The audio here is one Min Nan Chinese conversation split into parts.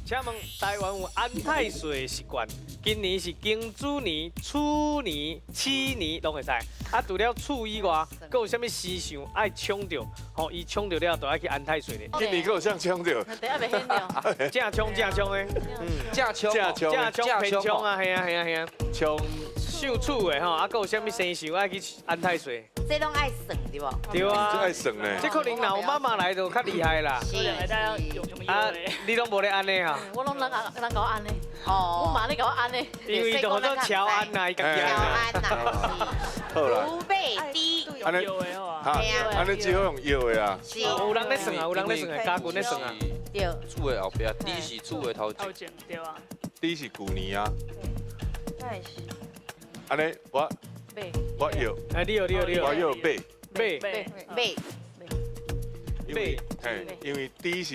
請問台灣有安太歲的習慣，今年是庚子年、鼠年、鼠年攏會使。啊，除了鼠以外，閣有啥物生肖愛衝著？吼，伊衝著了，就愛去安太歲咧。今年閣有啥衝著？等下袂顯著。正衝正衝的，正衝，正衝正衝偏衝啊，係啊係啊係啊。衝屬鼠的吼，啊，閣有啥物生肖愛去安太歲？這攏愛算對無？對啊，這愛算呢。這可能若有媽媽來就較厲害啦。是。啊，你攏無咧按呢哈？我攏人人共我按呢。哦。我媽咧共我按呢。因為就叫做喬安啦，伊家己喬安啦。好啦。牛尾低。按呢，哈，按呢只好用搖的啊。是。有人咧算啊，有人咧算的，家軍咧算啊。對。鼠的後壁，豬是鼠的頭前。對啊。豬是舊年啊。那是。按呢，我搖。哎，你搖你搖你搖。我搖馬。馬。馬。馬。嘿，因為豬是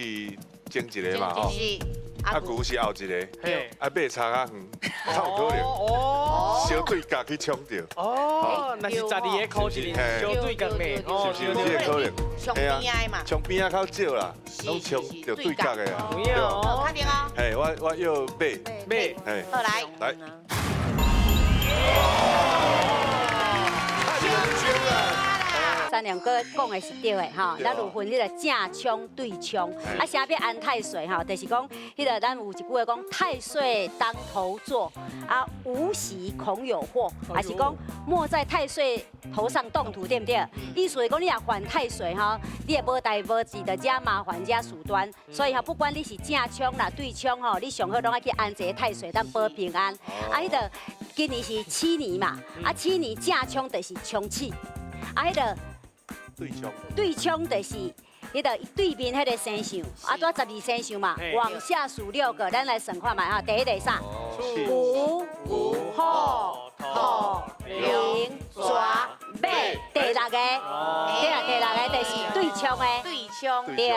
前一個嘛，吼。啊，牛是後一個，啊，馬差較遠，較有可能。哦。相對角去衝著。哦，若是12个箍一個，相對角呢？是不是有這個可能？衝邊仔的嘛。衝邊仔較少啦，攏衝著對角的啊。有影哦。確定哦。嘿，我搖馬。馬。嘿。好來。來。三兩哥講的是對的吼，咱有分彼個正衝對衝，啊，啥物安太歲吼，就是講彼個咱有一句話講太歲當頭坐，啊，無喜恐有禍，還是講莫在太歲頭上動土，對毋對？意思是講你若犯太歲吼，你會無代無誌，就惹麻煩惹事端，所以吼，不管你是正衝啦對衝吼，你上好攏愛去安一个太歲，當保平安。啊，彼個今年是鼠年嘛，啊，鼠年正衝就是衝鼠，啊，彼個。對衝，對衝就是彼個對面彼個生肖，啊，拄十二生肖嘛，往下數六個，咱來算看覓哈。第一個啥？牛、虎、兔、龍、蛇、馬。第六個，對啊，第六個就是對衝的。對衝，對。